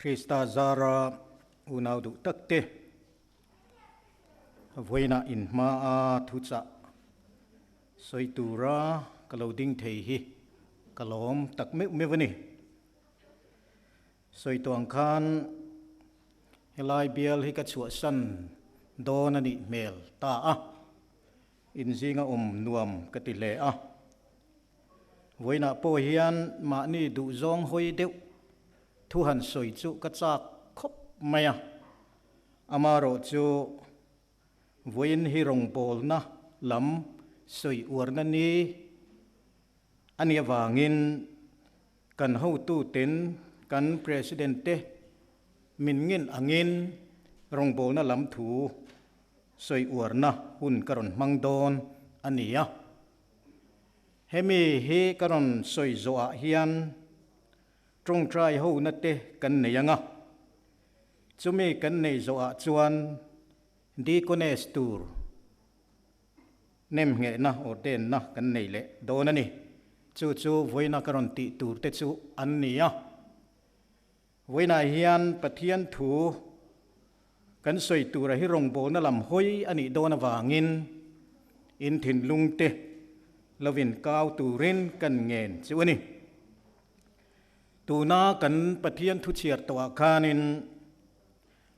Krista zara unau duh tak te vawiinah in hma a thuchah sawi tura ka lo ding thei hi ka lawm tak meuh meuh a ni. Sawi tawh ang khan helai bial hi ka chhuahsan dawn a nih hmel ta a, inzinga awm nuam ka ti hle a. Vawiinah pawh hian mahni duhzawng hawi deuh thu han sawi chu ka chak khawp mai a, amaherawhchu vawiin hi rawngbawlna lam sawi uarna ni a nih avangin kan hotuten kan President te min ngin angin rawngbawlna lam thu sawi uarna hun ka rawn hmang dawn a ni a. Hemi hi ka rawn sawi zawhah hian tawngtai hona te kan nei ang a, chumi kan neih zawhah chuan Deaconess tur nemnghehna ordainna kan nei leh dawn a ni. Chu chu vawiina ka rawn tih tur te chu an ni a. Vawiinah hian Pathian thu kan sawi tura hi rawngbawlna lam hawi a nih dawn avangin in thinlung te lo inkau turin kan ngen chu a ni. Tuna kan Pathian thu chhiar tawhah khanin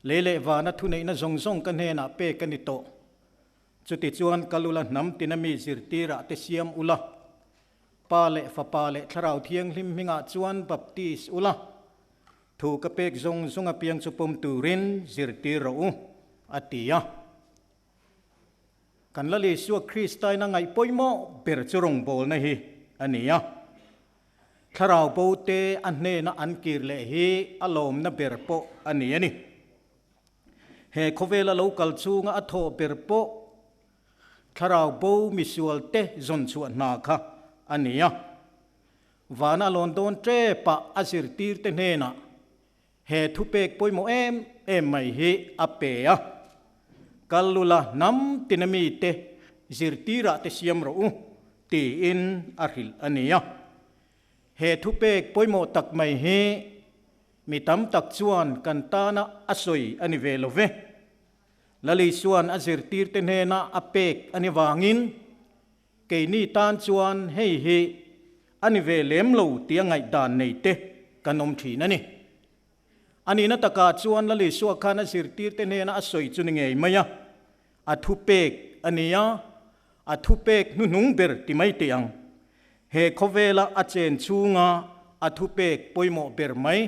lei leh vana thuneihna zawng zawng ka hnenah pek a ni tawh. Chutichuan kal ula hnam tina mi zirtirah te siam ula, Pa leh Fapa leh Thlarau Thianghlim hmingah chuan baptis ula, thu ka pek zawng zawng apiang chu pawm turin zirtir rawh u, a ti a. Kan Lal Isua Kristain a ngaih pawimawh ber chu rawngbawlna hi a ni a. Thlarau bo te a hnena an kir leh hi a lawmna ber pawh a ni a ni. He khawvela lo kal chunga a thawh ber pawh Thlarau bo misual te zawn chhuah hna kha a ni a. Vana lawn dawn tepah a zirtir te hnenah he thupek pawimawh em em mai hi a pe a, Kal lula hnam tina mite zirtirah te siam rawh u, tiin a hrilh a ni a. He thupek pawimawh tak mai hi mi tam tak chuan kan tana a sawi a ni ve lo ve. Lali chuan a zirtirte hnena a pek a ni vangin keini tan chuan hei hi a ni ve lem lo tia ngaihdan nei te kan awm thin a ni. A nihna takah chuan Lali Sua khan a zirtirte hnena a sawi chu ni ngei mai a, a thupek a ni a, a thupek hnuhnung ber ti mai teh ang. He khawvela a chen chhunga a thupek pawimawh ber mai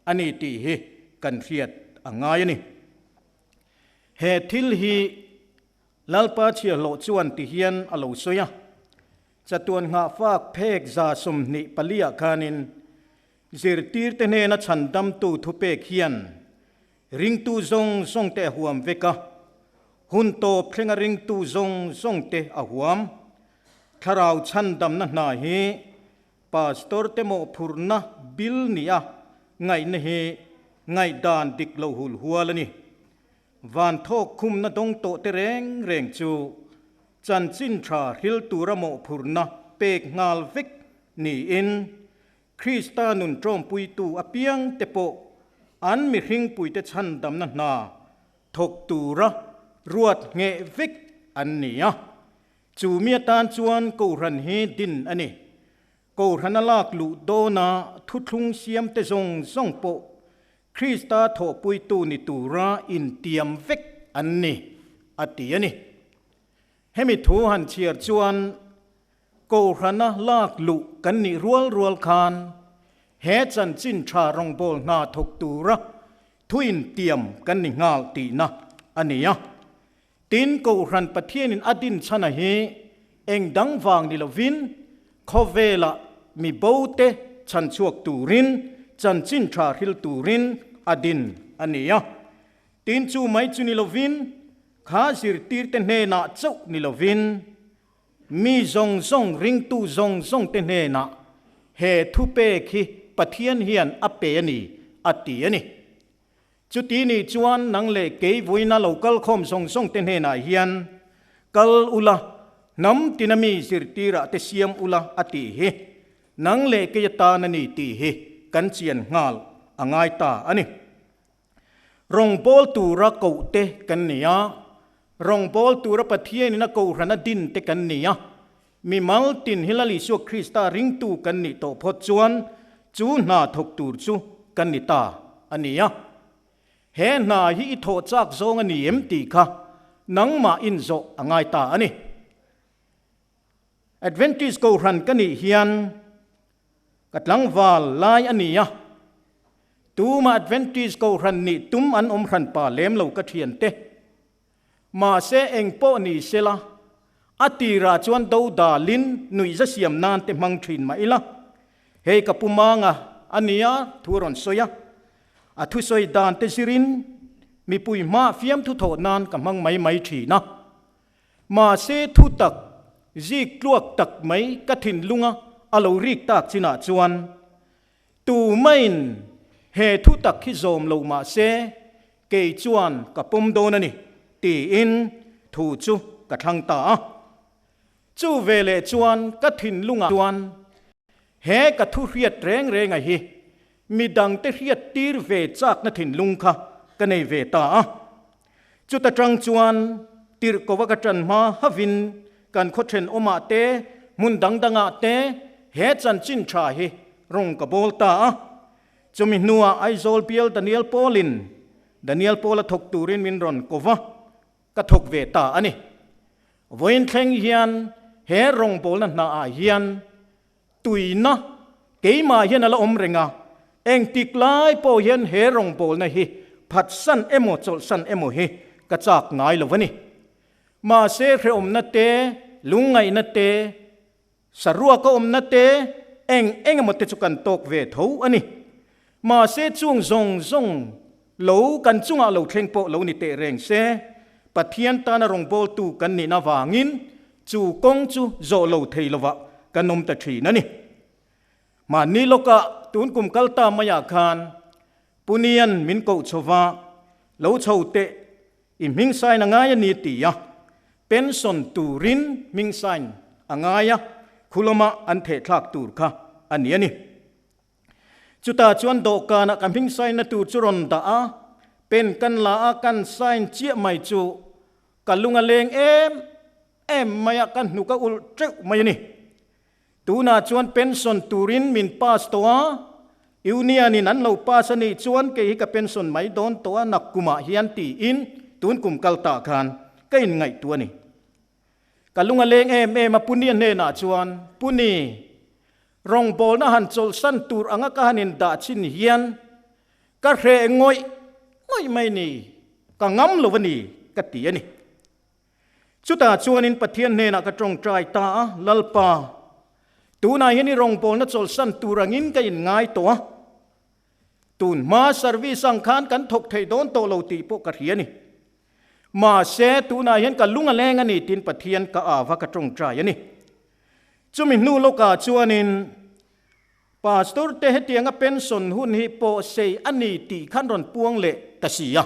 a ni tih hi kan hriat a ngai a ni. He thil hi Lalpa chhiahhlawh chuan ti hian a lo sawi a, Chatuan nghahfak phek 24 ah khanin zirtirte hnena chhandamtu thupek hian ringtu zawng zawngte a huam vek a, hun tawp thlenga ringtu zawng zawngte a huam. Thlarau chhandamna hna hi Pastor te mawhphurhna bil nia ngaihna hi ngaihdan dik lo hul hual a ni. Van thawk khumna dawng tawh te reng reng chu chanchin tha hril tura mawhphurhna pek nghal vek niin Krista nun tawmpuitu apiang te pawh an mihringpuite chhandamna hna thawk tura ruat ngheh vek an ni a. Chu mi atan chuan Kohhran hi din a ni. Kohhrana lak luh dawna thuthlung siamte zawng zawng pawh Krista thawhpuitu ni tura intiam vek an ni, a ti a ni. Hemi thu han chhiar chuan Kohhrana lak luh kan nih rual rual khan he chanchin tha rawngbâwl hna thawk tura thu intiam kan ni nghal tihna a ni a. Tin, Kohhran Pathianin a din chhana hi eng dang vang ni lovin khawvela mi bote chhan chhuak turin, chanchin tha hril turin a din a ni a. Tin, chu mai chu ni lovin, kha zirtirte hnenah chauh ni lovin, mi zawng zawng, ringtu zawng zawngte hnenah he thupek hi Pathian hian a pe a ni, a ti a ni. Chuti nih chuan nang leh kei vawiina lo kal khawm zawng zawng te hnenah hian kal ula, hnam tina mi zirtirah te siam ula a tih hi nang leh kei atan a ni tih hi kan chian nghal a ngai ta a ni. Rawngbâwl tura kohte kan ni a, rawngbâwl tura Pathianin a kohhran a din te kan ni a, mimal tin hi Lal Isua Krista ringtu kan nih tawh phawt chuan chu hna thawk tur chu kan ni ta a ni a. He hna hi i thawh châk zawng a ni em tih kha nangmah inzawh a ngai ta a ni. Adventist kohhran ka nih hian ka tlangval lai a ni a, tuma Adventist kohhran nih tum an awm hran pa lem lo ka thiante. Mahse eng pawh ni sela, a tirah chuan do dalin nuihza siam nan te hmang thin mah ila, hei ka pu manga a nia thu a rawn sawi a, a thusawi dan te zirin mipui hma fiamthu thawh nan ka hmang mai mai thin a. Mahse thu tak, zik tluak tak mai ka thinlunga a lo rik tak chinah chuan tumain he thu tak hi zawm lo mahse kei chuan ka pawm dawn a ni tiin thu chu ka thlang ta a. Chu veleh chuan ka thinlungah chuan he ka thu hriat reng renga hi midangte hriat tir ve chakna thinlung kha ka nei ve ta a. Chuta tang chuan tirhkova ka ṭan hma havin kan khaw ṭhenawmah te, hmun dang dangah te he chanchin ṭha hi rawng ka bawl ta a. Chumi hnuah Aizawl bial Daniel Paul-in Daniel Paul-a thawk turin min rawn ko va, ka thawk ve ta a ni. Vawiin thleng hian he rawngbawlna hnaah hian Tuina keimah hian a la awm reng a, engtik lai pawh hian he rawngbawlna hi phatsan emaw chawlhsan emaw hi ka chak ngai lo a ni. Mahse hrehawmna te, lungngaihna te, saruaka awmna te, eng eng emaw te chu kan tawk ve tho a ni. Mahse chung zawng zawng lo kan chungah lo thleng pawh lo ni teh reng se, Pathian tana rawngbawltu kan nihna vangin chu kawng chu zawh lo thei lovah kan awm ta thin a ni. Mahni lawkah tun kum kal ta maiah khan Punian min koh chho va, lo chho teh i hming sign a ngai a ni ti a, pension turin hming sign a ngai a, khulawma an thehthlak tur kha a ni a ni. Chutah chuan dawhkanah ka hming sign na tur chu rawn dah a, pen kan la a, kan sign chiah mai chu ka lung a leng em em mai a, ka hnuk a ulh teuh mai a ni. Tunah chuan pension turin min pass tawh a, Union in an lo pass a nih chuan kei hi ka pension mai dawn tawh a, nakkumah hian tiin tun kum kal tah khan ka inngaihtuah a ni. Ka lung a leng em em a, Puni a hnenah chuan, Puni, rawngbawlna han chawlhsan tur anga ka han indah chin hian ka hreh ngawih ngawih mai ni, ka ngam lo a ni, ka ti a ni. Chutah chuanin Pathian hnenah ka tawngtai ta a, Lalpa, tunah hian i rawngbawlna chawlhsan tur angin ka inngai tawh a, tun hma service ang khan kan thawk thei dawn tawh lo tih pawh ka hria a ni. Mahse, tunah hian ka lung a leng a ni tiin Pathian ka ava ka tawngtai a ni. Chumi hnu lawkah chuanin Pastor te hetianga pension hun hi pawh sei a ni tih khan rawn puang leh ta si a.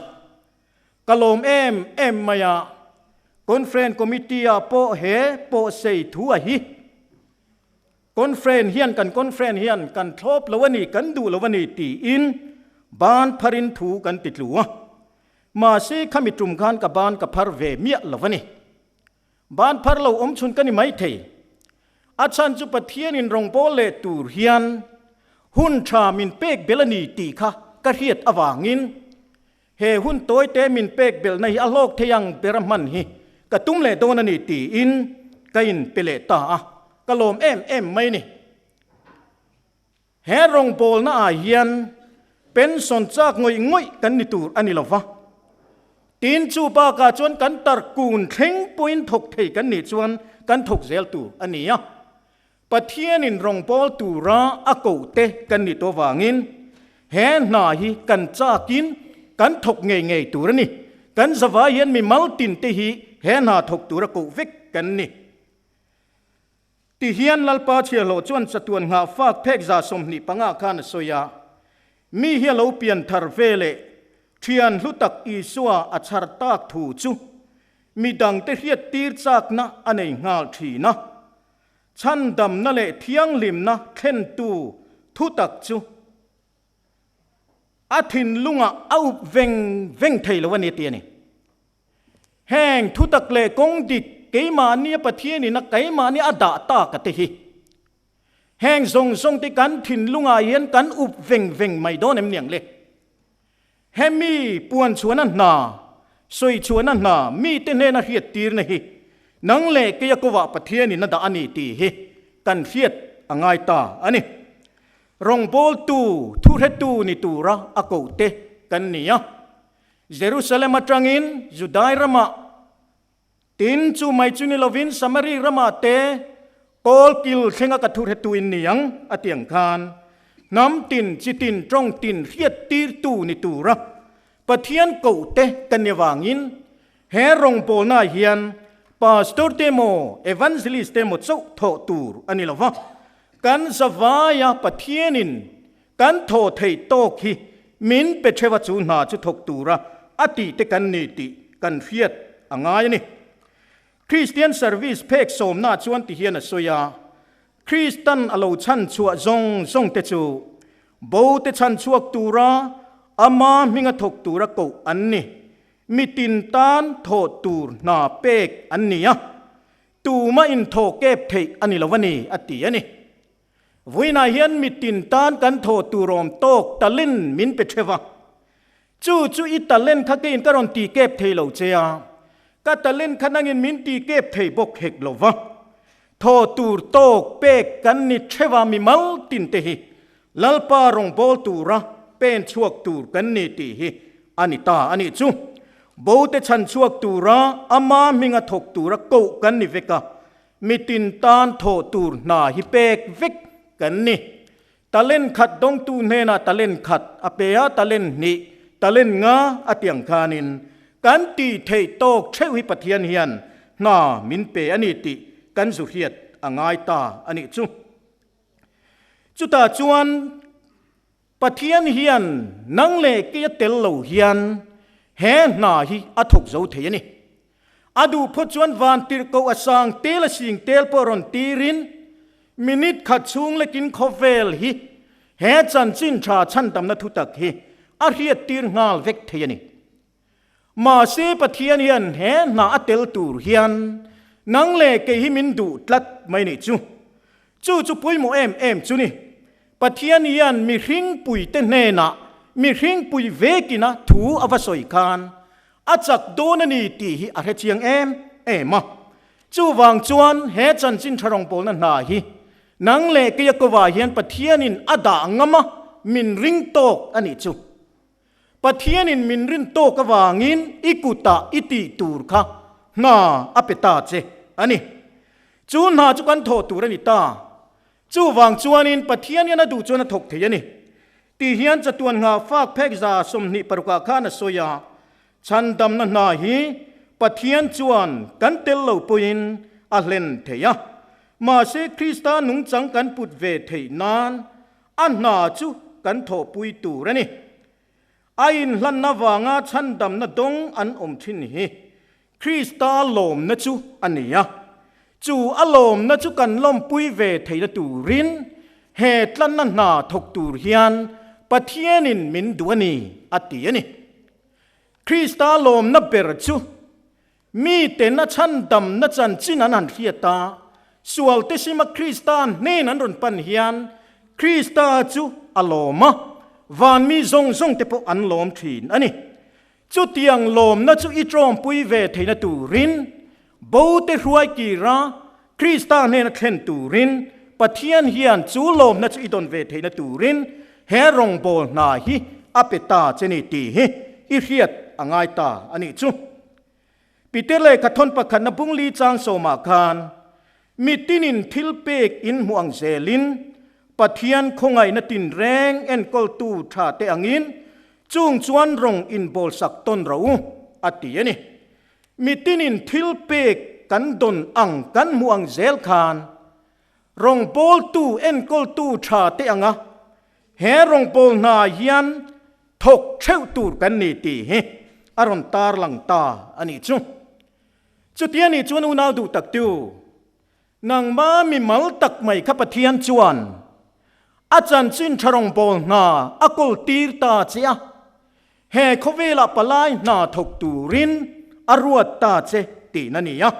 Ka lawm em em mai a, Conference Committee ah pawh he pawh sei thu a hi. Conference hian kan conference hian kan thlawp lo a ni, kan duh lo a ni tiin ban pharin thu kan ti tlu a. Mahse khami tum khan ka ban ka phar ve miah lo a ni. Ban phar lo awm chhun ka ni maithei. A chhan chu Pathianin rawngbâwl leh tur hian hun tha min pek belh a ni tih kha ka hriat avangin he hun tawite min pek belhna hi a hlawk thei ang ber a hman hi ka tum leh dawn a ni tiin ka inpe leh ta a, ka lawm em em mai a ni. He rawngbawlna ah hian pension chak ngawih ngawih kan ni tur a ni lo va. Tin, chu bakah chuan kan tarkun thleng pawhin thawk thei kan nih chuan kan thawk zel tur a ni a. Pathianin rawngbâwl tura a kohte kan nih tawh avangin he hna hi kan chakin kan thawk ngei ngei tur a ni. Kan zavai hian mimal tinte hi he hna thawk tura koh vek kan ni. Ti hian Lalpa chhiahhlawh chuan chatuan nghah fak phek 25 khan a sawi a, Mi hi a lo pian thar ve leh thian hlu tak Isua a chhar tak thu chu mi dangte hriat tir chakna a nei nghal thin a. Chhandamna leh thianghlimna thlentu thu tak chu. A thinlungah a up veng veng thei lo a ni ti a ni. Heng thutak leh kawng dik keimahni a Pathianin a keimahni a dah tak a te hi. Heng zawng zawng te kan thinlungah hian kan up veng veng mai dawn em niang le? Hemi puan chhuahna hna, sawi chhuahna hna mite hnena hriattirna hi nang leh keia kovah Pathianin a dah a ni tih hi kan hriat a ngai ta a ni. Rawngbawltu, thuhretu ni tura a kohte kan ni a. Jerusalem atangin Judai ramah Tin, chu mai chu ni lovin Samari ramah te kawl kil thlenga ka thuhretu in ni ang, a ti ang khan, hnam tin, chi tin, tawng tin hriat tirtu ni tura Pathian koh te ka ni avangin he rawngbawlnaah hian Pastor te emaw Evangelist te emaw chauh thawh tur a ni lova, kan zavaia Pathianin kan thawh theih tawk hi min pe theuh a chu hna chu thawk tura a tih te kan ni tih kan hriat a ngai a ni. Kristian service phek sawmna chuan ti hian a sawi a, Kristan a lo chhan chhuah zawng zawng te chu bo te chhan chhuak tura ama hminga thawk tura koh an ni. Mitin tan thawh tur hna pek an ni a, tuma inthawh kep theih a ni lo a ni, a ti a ni. Vawiinah hian mitin tan kan thawh tur awm tawk talent min pe theuh a. Chu chu i talent kha keiin ka rawn ti kep thei lo che a, ka talent kha nangin min ti kep thei bawk hek lo va. Thawh tur tawk pek kan ni theuh a mimal tin te hi Lalpa rawngbâwl tura pen chhuak tur kan ni tih hi a ni ta a nih chu. Bote chhan chhuak tura ama hminga thawk tura koh kan ni vek a, Mitin tan thawh tur hna hi pek vek kan ni. Talent khat dawngtu hnenah talent khat a pe a, talent hnih, talent nga a ti ang khanin kan tih theih tawk theuh hi Pathian hian hna min pe a ni tih kan zu hriat a ngai ta a nih chu. Chutah chuan Pathian hian nang leh kei a tel lo hian he hna hi a thawk zo thei a ni. A duh phawt chuan van tirhkoh a sang tel a sing tel pawh rawn tirin minute khat chhung lekin khawvel hi he chanchin tha chhandamna thutak hi a hriattir nghal vek thei a ni. Mahse Pathian hian he hna a tel tur hian nang leh kei hi min duh tlat mai nih chu. Chu chu pawimawh em em chu ni. Pathian hian mihringpuite hnenah mihringpui vekina thu a va sawi khan a chak dawn a ni tih hi a hrechiang em em a. Chuvang chuan he chanchin tha rawngbawlna hna hi nang leh keia kovah hian Pathianin a dah ngam a, min ring tawk a nih chu. Pathianin min rin tawk avangin i kutah i tih tur kha hna a pe ta che a ni. Chu hna chu kan thawh tur a ni ta. Chuvang chuanin Pathian hian a duh chuan a thawk thei a ni. Tih hian chatuan nghah fak phek 26 ah khan a sawi a, Chhandamna hna hi Pathian chuan kan tel lo pawhin a hlen thei a, mahse Krista nungchang kan put ve theih nan a hna chu kan thawhpui tur a ni. A inhlanna vanga chhandamna dawng an awm thin hi Krista lawmna chu a ni a. Chu a lawmna chu kan lawmpui ve theihna turin he tlanna hna thawk tur hian Pathianin min duh a ni, a ti a ni. Krista lawmna ber chu Miten a chhandamna chanchin an han hriat a, sualte sima Krista hnen an rawn pan hian Krista chu a lawm a, van mi zawng zawng te pawh an lawm thin a ni. Chutiang lawmna chu i tawmpui ve theihna turin, bote hruai kira Krista hnena thlen turin Pathian hian chu lawmna chu i dawn ve theihna turin he rawngbâwl hna hi a pe ta che ni tih hi i hriat a ngai ta a nih chu. Peter lehkha thawn pakhatna bungli chang sawmah khan, Mitinin thil pek in hmuh ang zelin Pathian khawngaihna tinreng enkawltu tha te angin chung chuan rawng inbawlsak tawn rawh u, a ti a ni. Mitinin thil pek kan dawn ang kan hmuh ang zel khan rawngbawltu enkawltu tha te anga he rawngbâwl hna hian thawk theuh tur kan ni tih hi a rawn tarlang ta a nih chu. Chutia nih chuan unau duh tak tu, nangma mimal tak mai kha Pathian chuan. A chanchin tha rawngbawl hna a kawl tir ta che a, he khawvelah palai hna thawk turin a ruat ta che tihna a ni a.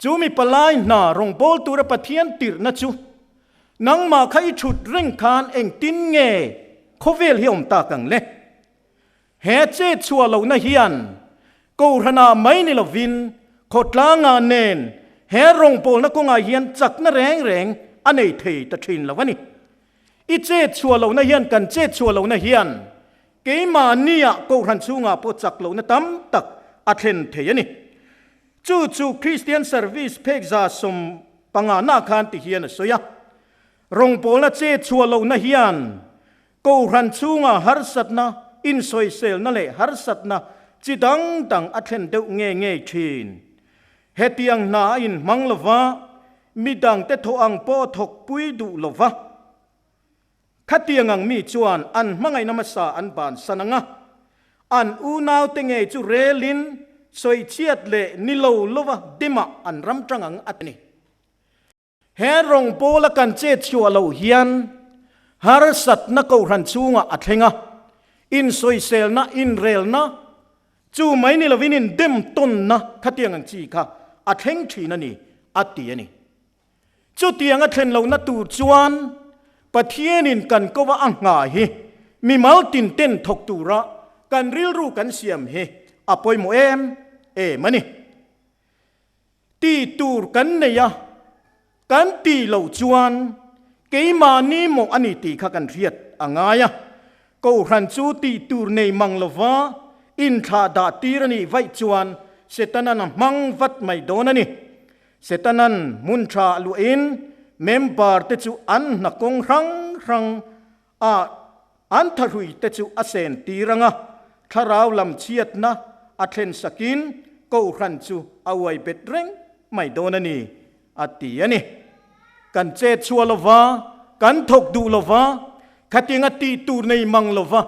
Chu mi palai hna rawngbawl tura Pathian tirhna chu nangmah kha i thut reng khan engtin nge khawvel hi a awm tak ang le? He chet chhuah lohna hian Kohhranah mai ni lovin khawtlangah nen he rawngbawlna kawngah hian chakna reng reng a nei thei ta thin lo a ni. I chet chhuah lohna hian kan chet chhuah lohna hian keimahniah Kohhran chhungah pawh chak lohna tam tak a thlen thei a ni. Chu chu Kristian Service phek 150 na khan ti hian a sawi a. Rawngbawlna chet chhuah lohna hian Kohhran chhunga harsatna, insawiselna leh harsatna chi dang dang a thlen deuh nge ngei thin. Hetiang hna a inhmang lova, midangte thawh ang pawh thawk pui duh lova. Khatiang ang mi chuan an hmangaihna hmasa an bansan ang a, an unaute ngei chu relin sawichhiat leh ni lo lova demah an ram tang ang a ni. He rawngbawla kan chet chhuah loh hian harsatna kohhran chhungah a thleng a, insawiselna, inrelna, chu mai ni lovin indem tawnna khatiang ang chi kha a thleng thin a ni, a ti a ni. Chutiang a thlen lohna tur chuan Pathianin kan kova a nghah hi mimal tin ten thawk tura kan rilru kan siam hi a pawimawh em em a ni. Ti tur kan nei a, kan ti loh chuan keimahni mawh a ni tih kha kan hriat a ngai a. Kohhran chu tih tur nei mang lova inthlah dah tir a nih vaih chuan Setanan a hmang vat mai dawn a ni. Setanan hmun tha luahin member te chu an hna kawng hrang hrang a an thahrui te chu a sen tir ang a, thlarau lam chhiatna a thlen sakin Kohhran chu a uai bet reng mai dawn a ni, a ti a ni. Kan chet chhuah lo va, kan thawk duh lo va, khatianga tih tur nei mang lo va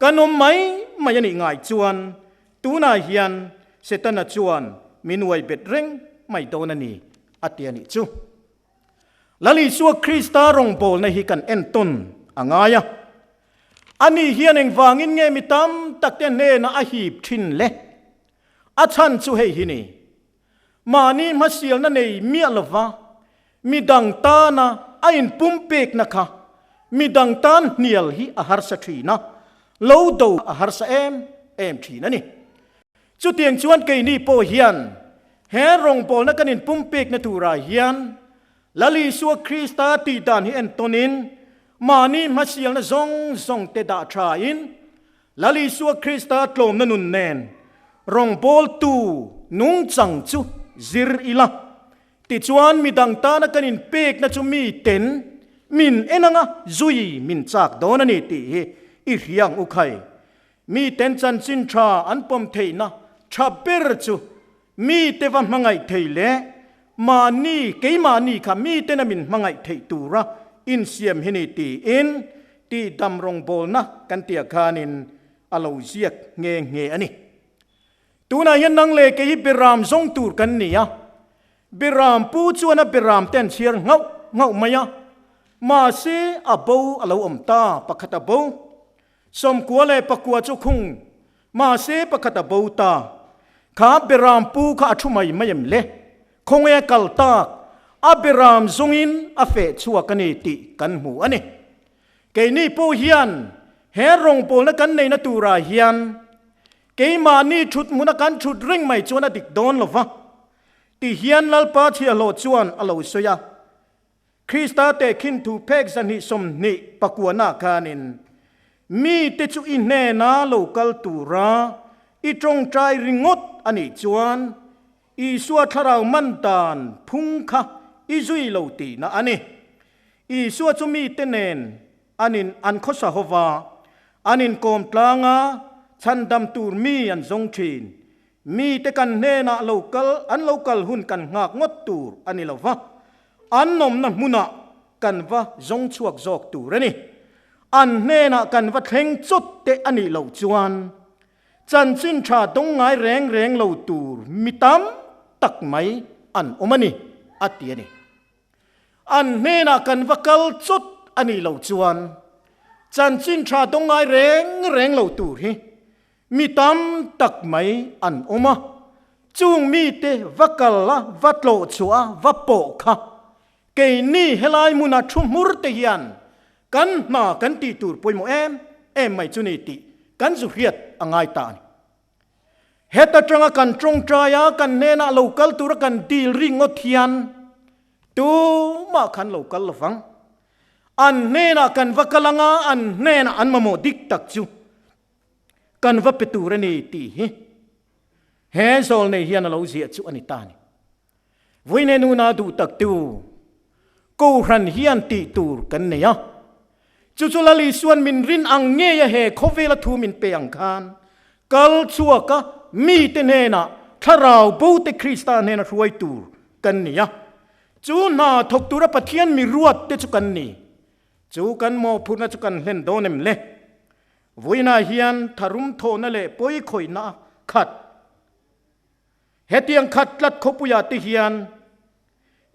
kan awm mai mai a nih ngai chuan tunah hian Setana chuan min uai bet reng mai dawn a ni, a ti a nih chu. Lal Isua Krista rawngbawlna hi kan entawn a ngai a. Ani hian engvangin nge mi tam takte hnenah a hip thin le? A chhan chu hei hi ni, Mahni hmasialna nei miah lova midang tana a inpumpekna kha midang tan hnial hi a harsa thin a, lo do a harsa em em thin a ni. Chutiang chuan keini pawh hian he rawngbawlna kan inpumpekna turah hian Lal Isua Krista tih dan hi entawnin mahni hmasialna zawng zawng te dah thain Lal Isua Krista tlawmna nun nen rawngbawltu nungchang chu zir ila. Tichuan midang tana kan inpekna chu miten min en anga zui min chak dawn a ni tih hi i hria ang u khai. Miten chanchin tha an pawm theihna tha ber chu mite va hmangaih thei leh mahni keimahni kha mitena min hmangaih theih tura insiam hi ni tiin tihdam rawngbawlna kan tih ah khanin a lo ziak nghe nghe a ni. Tunah hian nang leh kei hi Biram zawng tur kan ni a, Biram pu chuan a Biram te an chhiar nghauh nghauh mai a, mahse a bo a lo awm ta pakhat a bo. 94 chu khung, mahse pakhat a bo ta. Kha Beram pu kha a thu mai mai em le? Khawnge a kal tak? A Beram zawngin a feh chhuak a ni tih kan hmu a ni. Keini pawh hian he rawngbawlna kan neihna turah hian keimahni thut hmuna kan thut reng mai chuan a dik dawn lo va, ti hian Lalpa chhiahhlawh chuan a lo sawi a. Krista tehkhin thu phek 229 khanin, Mite chu i hnena lo kal tura i tawngtai ringawt a nih chuan Isua thlarau man dan phung kha i zui lo tihna a ni. Isua chu mite nen an in an khawsa hova, an inkawm tlanga chhandam tur mi an zawng thin. Mite kan hnenah lo kal, an lo kal hun kan nghak ngawt tur a ni lo va, an nawmna hmunah kan va zawng chhuak zawk tur a ni. An hnenah kan va thleng chawt te a nih loh chuan chanchin tha dawng ngai reng reng lo tur mi tam tak mai an awm a ni, a ti a ni. An hnenah kan va kal chawt a nih loh chuan chanchin tha dawng ngai reng reng lo tur hi mi tam tak mai an awm a, chung mite va kal a, va tlawh chhuah a, va pawh kha keini helai hmuna thu hmur te hian kan hna kan tih tur pawimawh em em mai chu ni tih kan zu hriat a ngai ta a ni. Heta tanga kan tawngtai a, kan hnenah lo kal tura kan dil ri ngawt hian tumah khan lo kal lovang. An hnenah kan va kal anga, an hnenah an mamawh dik tak chu kan va pe tur a ni tih hi he zawlnei hian a lo ziah chu a ni ta a ni. Vawiin nuna duh taktu Kohhran hian tih tur kan nei a. Chu chu Lal Isuan min rin ang ngeia he khawvela thu min pe ang khan kal chhuaka mite hnenah thlarau bote Krista hnena hruai tur kan ni a. Chu hna thawk tura Pathian mi ruat te chu kan ni. Chu kan mawhphurhna chu kan hlen dawn em le? Vawiinah hian tharum thawhna leh pawikhawihna khat Hetiang khat tlat khawpuiah te hian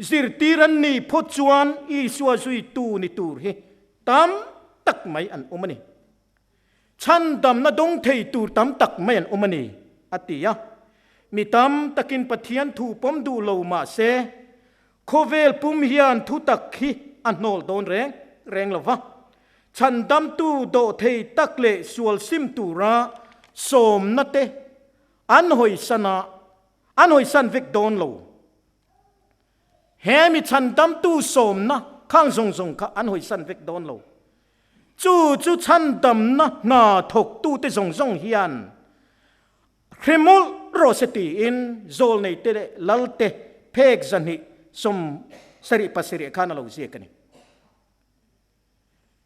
zirtir an nih phawt chuan Isua zuitu ni tur hi tam tak mai an awm a ni. Chhandamna dawng thei tur tam tak mai an awm a ni, a ti a. Mi tam takin Pathian thu pawm duh lo mah se, khawvel pum hian thutak hi a hnawl dawn reng reng lo va. Chhandamtu dawh thei tak leh sual sim tura sawmna te An hawisan a, an hawisan vek dawn lo. He mi chhandamtu sawmna khang zawng zawng kha an hawisan vek dawn lo. Chu chu chhandamna hna thawktute zawng zawng hian hre mawlh rawh se tiin zawlneite leh lalte phek zahnih 77 khan a lo ziak a ni.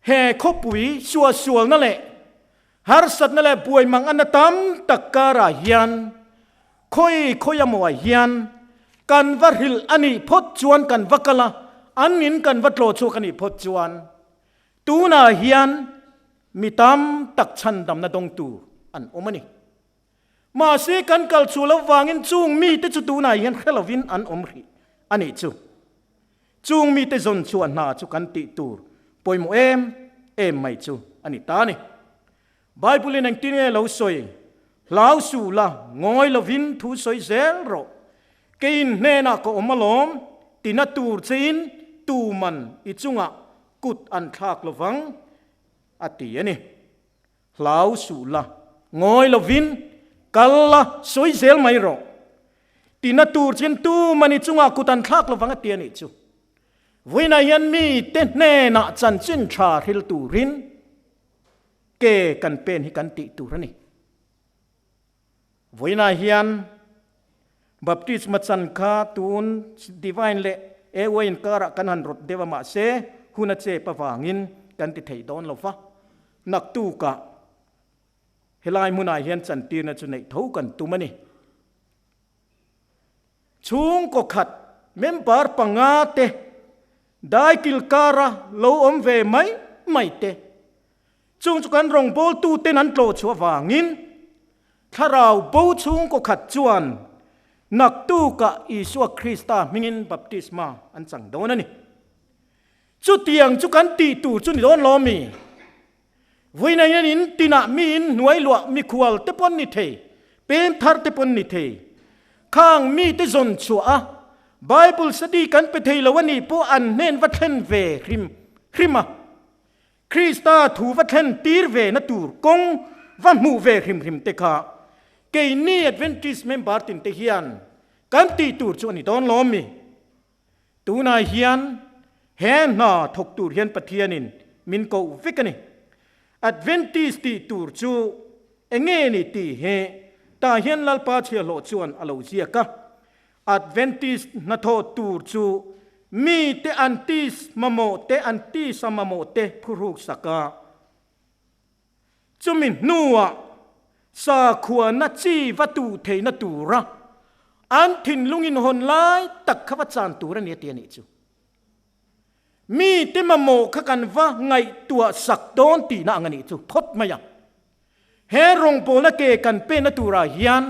He khawpui suahsualna leh harsatna leh buaimang anna tam tak karah hian khawi khawi amaw ah hian kan va hrilh a nih phawt chuan kan va kal a, an in kan va tlawh chhuak a nih phawt chuan tunah hian mi tam tak chhandamna dawngtu an awm a ni. Mahse kan kal chhuah loh vangin chung mite chu tunah hian hre lovin an awm hrih a nih chu. Chung mite zawn chhuah hna chu kan tih tur pawimawh em em mai chu a ni ta a ni. Bible-in engtin nge lo sawi? Hlau suh la, ngawi lovin thu sawi zel rawh. Keiin hnenah ka awm alawm, tina tur chein tuman i chungah kut an thlak lovang, a ti a ni. Hlau suh la, ngawi lovin kal la, sawi zel mai rawh. Tina tur chin tu mani chungah kut an thlak lovang a ti a nih chu. Vawiinah hian mite hnenah chanchin tha hril turin ke kan pen hi kan tih tur a ni. Vawiinah hian Baptisma chan kha tun Divine leh AY inkarah kan han rawt deuh a mahse hun a chep avangin kan ti thei dawn lo va. Naktukah helai hmunah hian chantirna chu neih tho kan tum a ni. Chhungkaw khat member panga te daikil kara lo awm ve mai mai te Chung chu kan rawngbawltuten an tlawh chhuah vangin Thlarau bo chhungkaw khat chuan naktukah Isua Krista hmingin baptisma an chang dawn a ni. Chutiang chu kan tih tur chu ni dawn lo mi? Vawiin hian in tinah miin hnuai luah mikhual te pawn ni thei, pem thar te pawn ni thei. Khang mite zawn chhuah a Bible study kan pe thei lo a nih pawh an hnen va thlen ve hrim hrim a. Krista thu va thlen tir ve na tur kawng va hmuh ve hrim hrim te kha keini Adventist member tin te hian kan tih tur chu a ni dawn lawm mi? Tunah hian he hna thawk tur hian Pathianin min koh vek a ni. Adventist tih tur chu enge ni tih hi tah hian Lalpa chhiahhlawh chuan a lo ziak a. Adventist hnathawh tur chu mite an tis mamawh te an tisa mamawh te phuhruk sak a, chumi hnuah sakhuana chi va tuh theihna tura an thinlung inhawn lai tak kha va chan tur a ni a ti a nih chu. Mite mamawh kha kan va ngaihtuah sak dawn tihna ang a nih chu phawt mai a. He rawngbawlna ke kan penna turah hian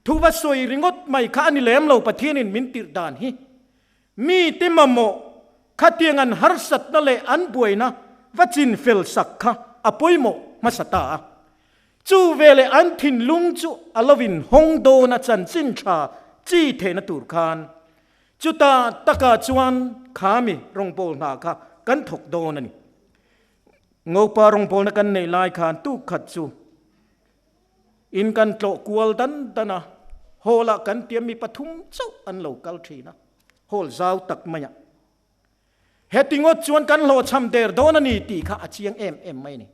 thu va sawi ringawt mai kha a ni lem lo, Pathianin min tirh dan hi. Mite mamawh Khatiang an harsatna leh an buaina va chinfel sak kha a pawimawh hmasa ta a. Chu veleh an thinlung chu a lo inhawng dawn a chanchin tha chi theihna tur khan. Chuta takah chuan khami rawngbâwl hna kha kan thawk dawn a ni. Ngopa rawngbâwlna kan neih lai khan tuk khat chu In kan tlawh kual dan dan a, hall ah kan tiam mi pathum chauh an lo kal thin a, hall zau tak mai ah. Heti ngawt chuan kan hlawhchham der dawn a ni tih kha a chiang em em mai a ni.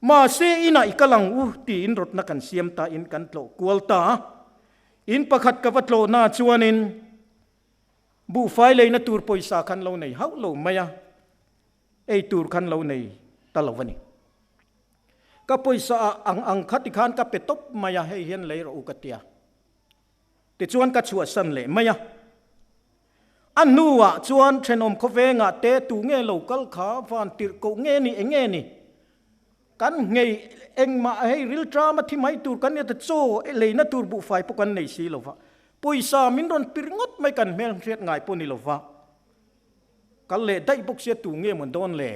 Mahse inah i kal ang u tiin rawtna kan siam ta in kan tlawh kual ta a, in pakhat ka va tlawhna chuanin buhfai leina tur pawisa khan lo nei hauh lo mai a, ei tur khan lo nei ta lo a ni. Ka pawisa ah ang ang kha tikhan ka pe tawp mai a, hei hian lei rawh u ka tia. Tichuan ka chhuahsan leh mai a. A hnuah chuan thenawm khawvengah te tu nge lo kal kha van tirh koh nge ni eng nge ni? Kan nghei engmah hei rilṭam a thi mai tur kan nia ta chaw leina tur buhfai pawh kan nei si lo va. Pawisa min rawn pir ngawt mai kan hmel hriat ngai pawh ni lo va. Kal leh daih bawk sia tu nge mawn dawn le?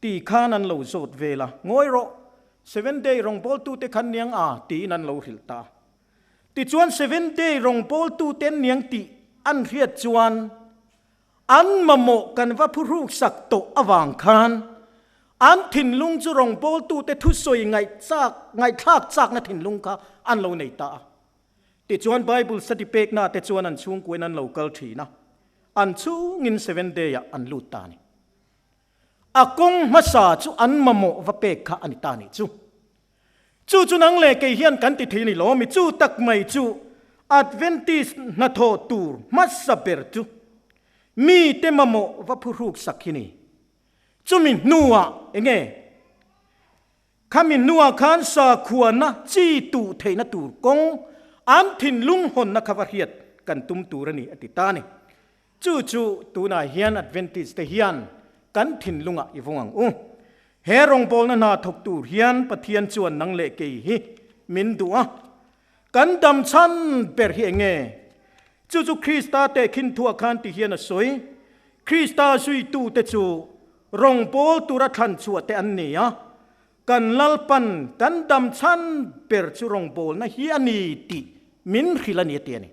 Ti khan an lo zawt vel a, Ngawi rawh, Seven Day rawngbawltute khan niang a, tiin an lo hrilh ta. Tichuan Seven Day rawngbawltute an niang tih an hriat chuan an mamawh kan va phuhruksak tawh avang khan an thinlung chu rawngbawltute thusawi ngaihchak ngaihthlak chakna thinlung kha an lo nei ta a. Tichuan Bible study pekna te chuan an chhungkuain an lo kal thin a, an chhungin Seven Day-ah an lut ta a ni. A kawng hmasa chu an mamawh va pek kha a ni ta nih chu. Chu chu nang leh kei hian kan ti thei ni lo mi chu tak mai chu Adventist hnathawh tur hmasa ber chu mite mamawh va phuhruk sak hi ni. Chumi hnuah enge Khami hnuah khan sakhuana chi tuh theihna tur kawng an thinlung hawnna kha va hriat kan tum tur a ni a ti ta a ni. Chu chu tunah hian Adventist te hian kan thinlungah i vawng ang u. He rawngbawlna hna thawk tur hian Pathian chuan nang leh kei hi min duh a. Kan dam chhan ber hi eng nge? Chu chu Krista tehkhin thuah khan ti hian a sawi. Krista zuitute chu Rawngbâwl tura thlan chhuah te an ni a, kan Lalpan kan dam chhan ber chu rawngbâwlna hi a ni tih min hrilh a ni a ti a ni.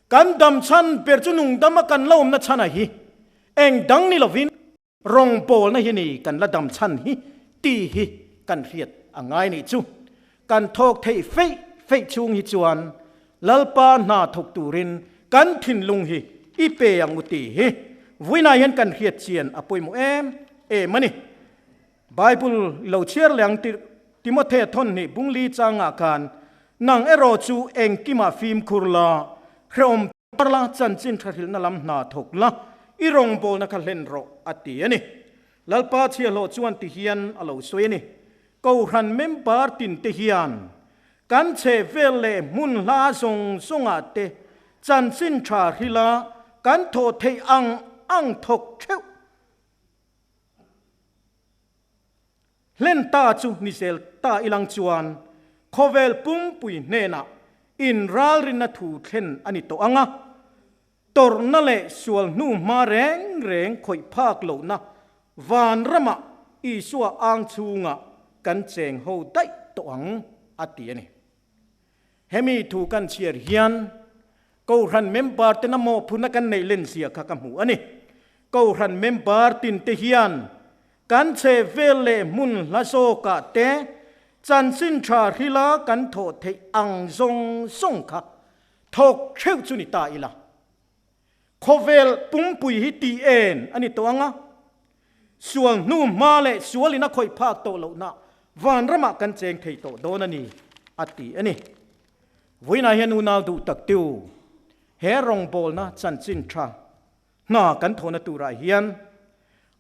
Kan dam chhan ber chu nungdama kan la awmna chhana hi eng dang ni lovin rawngbâwlna hi ni kan la dam chhan hi tih hi kan hriat a ngai nih chu. Kan thawk theih feih feih chhung hi chuan Lalpa hna thawk turin kan thinlung hi i pe ang u tih hi vawiinah hian kan hriat chian a pawimawh em em a ni. Bible i lo chhiar leh ang tirh Timothea thawnhnih bungli changah khan nang erawh chu engkimah fimkhur la, hrehawm tar la, chanchin tha hrilhna lam hna thawk la, i rawngbawlna kha hlen rawh a ti a ni. Lalpa chhiahhlawh chuan ti hian a lo sawi a ni. Kohhran member tinte hian kan chheh vel leh hmun hla zawng zawngah te chanchin tha hrila kan thawh theih ang ang thawk theuh hlen ta chu ni zel ta ilang chuan khawvel pumpui hnenah inralrinna thu thlen a ni tawh ang a, tawrhna leh sual hnu hma reng reng khawih phak lohna Vanramah Isua ang chhungah kan cheng ho daih tawh ang, a ti a ni. Hemi thu kan chhiar hian Kohhran member tena mawhphurhna kan neih len zia kha ka hmu a ni. Kohhran member tinte hian kan chhe vel leh hmun hla zawkah te chanchin tha hrila kan thawh theih ang zawng zawng kha thawk theuh chu ni ta ila. Khawvel pumpui hi tih en a ni tawh ang a, sual hnu hma leh sualin a khawih phak tawh lohna vanramah kan cheng thei tawh dawn a ni, a ti a ni. Vawiinah hian unau duh tak tiu, he rawngbawlna chanchin tha hna kan thawhna turah hian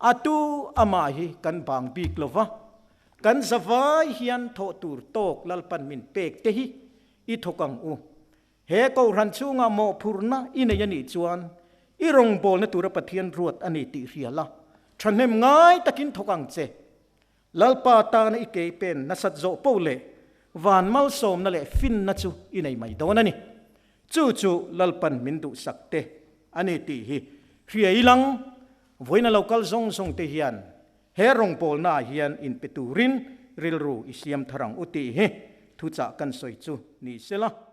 a tu amah hi kan bang bik lo va, kan zavai hian thawh tur tawk Lalpan min pek te hi i thawk ang u. He Kohhran chhungah mawhphurhna i nei a nih chuan i rawngbawlna tura Pathian ruat a ni tih hria la, thahnem ngai takin thawk ang che. Lalpa tana i kei pen nasat zawh poh leh van malsawmna leh finna chu i nei mai dawn a ni. Chu chu Lalpan min duhsak te a ni tih hi. Hria ilang, vawiina lo kal zawng zawng te hian he rawngbawlna ah hian inpe turin rilru i siam thar ang u tih hi thuchah kan sawi chu ni sela.